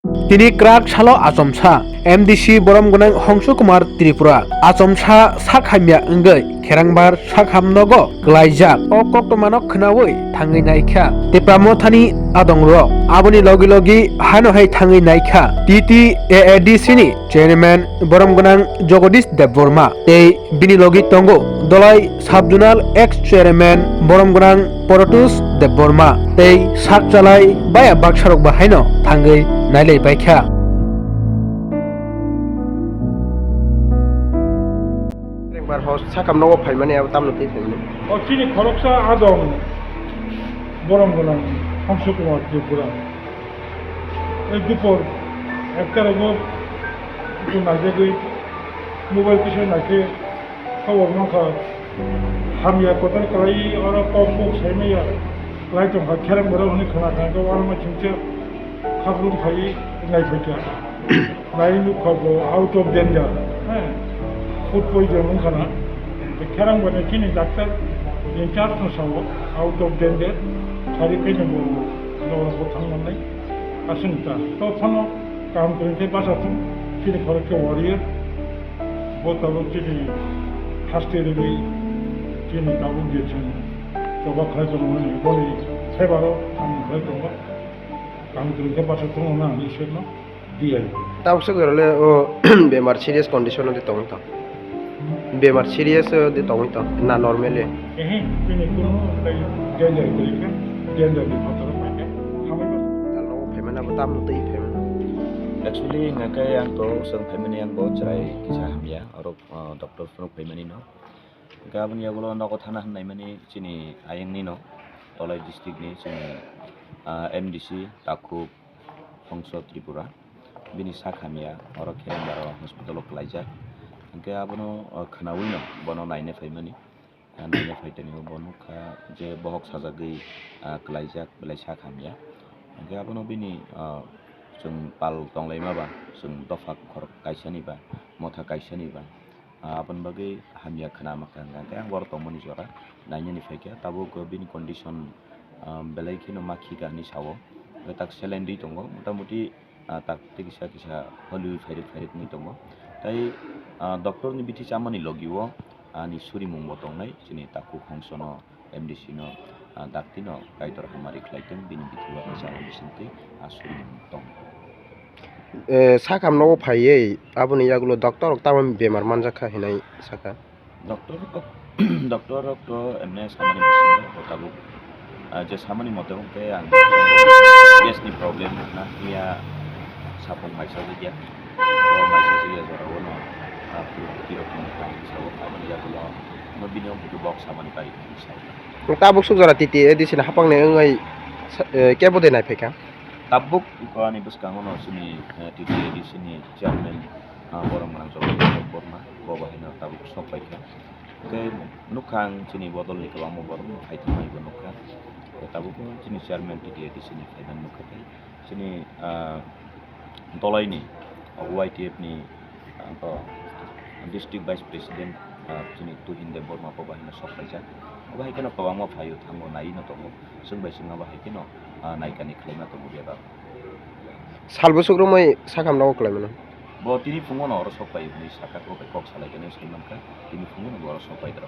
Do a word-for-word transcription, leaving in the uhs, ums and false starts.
Tini kwrak salo achomsa M D C borom gwnang Hongsu Kumar Tripura achomsa sak hamya wngwi kherangbar sak hamnogo kwlaijak. O koktwmano khnaui thangwi naikha Tipra Mothani adongrok. Aboni logi logi hano hai thangwi naikha T T A A D C ni chairman borom gwnang Jagadish Debbarma tei bini logi tongo Dolai Sub-Zonal ex-chairman borom gwnang Porotus Debbarma tei sak chalai baya baksarok bahaino thangwi nailai paikha. Bar hos sakam nogo phaimani abo tamno tei phaimani. O chini khoroksa adong borom gwnang Hongsu Kumar Tripura. Ei dupor ekta rogo ekটু naijagwi mobile kisa naikhe khobor mankha. Hamya kotor kwlai oro kok kok saimaya kwlai tongkha, kherang borok hwnwi khna kha, hwnkhe uanama chwngsa khaprum phaiwi naiphaikha. Nai nukha bo out of danger, he, food poison wngkha na. Kherang bai chini doctor in charge no sao out of danger, sari khe bo norok bo thang mannai. Aswng ta to phano kaham kwrwng khe bacha thung, chini khorok khe warrior. Bo tabuk chini haste rwgwi chini tabuk je chwng choba khlai tongo hwnwi boni favour o ang khlai tongo. Kaham kwrwng khe bacha thung hwnwi ang Ishwarno. Diya. Tabuk swk rwle o bemar serious condition o de tongwi tong. Bemar serious o de tongwi tong na normal ya? Ehe, chini kuno tai danger kwrwi kha, danger ni phataro pai kha, hamwi ma. Tal nogo phaimani abo tamo twi phaimani. Actually, hingkha khe ang to swng phaimani ang bo chwrai kisa hamya, oro, ah, doctor phunuk phaimani no. Hingkhe aboni yagulo nogo thana hwnnaimani chini ayang ni no, Tolai district ni chini, ah, M D C Takhuk Hongso Tripura, bini sak hamya, oro Kherengbar o hospital o kwlaijak. Hingkhe abono, o, khnaui no bono naina phaimani. Ah, naina phai tongwi bo nukha je bohok sajagwi, ah, kwlaijak belai sak hamya. Hingkhe abono bini, ah, chwng pal tonglaima ba, chwng dopha khorok kaisa ni ba, motha kaisa ni ba, ah, aboni bagwi hamya khna ma kha hwnka hwnkhe ang oro tongmani jora nainani phaikha, tabuk bini condition, ah, belai kheno ma khika hinwi sao. Hwnkhe tak saline rwi tongo, mota moti, ah, tak tei kisa kisa holiwi phairik phairik wngwi tongo. Tei, ah, doctor ni bithi chamani logi o ani surimung bo tongnai, chini Takhuk Hongsono M D C no, ah, dakti no Kaitor hamari khlai tong, bini bithi o achalo bisingtwi, ah, surimung tong. Eh, sakam nogo phaiwi aboni yagulo doctor rok tamo bemar manjak kha hinwi sakha. Doctor rok, doctor rok to emne samani bisingo tabuk, ah, je samani mote hwnkhe ang gas ni problem na hiya sapung maisa jagya, o maisa jagya jora o no, ah, puro kiti rok ni kaam sao aboni yagulo no bini o butu bok samani pai sao. Tabuk suk jora T T A D C ni hapang ni wngwi sa-, eh, kebo de nai phaikha. Tabuk ani bwskango no chini, eh, T T A D C ni chairman, ah, borom gwnang Jagadish Borma, bo bahai no tabuk sok paikha. Hwnkhe nukha ang chini bodol ni kwbangma borok no phai thangmani bo nukha. Tabuk o chini chairman T T A D C ni phaimani nukha tei chini, ah, Dolai ni, ah, Y T F ni, ah, to district vice president, ah, chini Tuhin Debbarma bo bahai no sok paijak. Bo bahai kheno kwbangma phaio thango nai no tongo. Chwng bai chwng abo hai kheno, ah, naikani khlaima tongo bebak. Sal bwswk romwi sakam nogo kwlai mano. Bo tini phungo no oro sok pai hwnwi sakha, bo bai kok salai khe sai mankha, tini phungo no bo oro sok pai rw.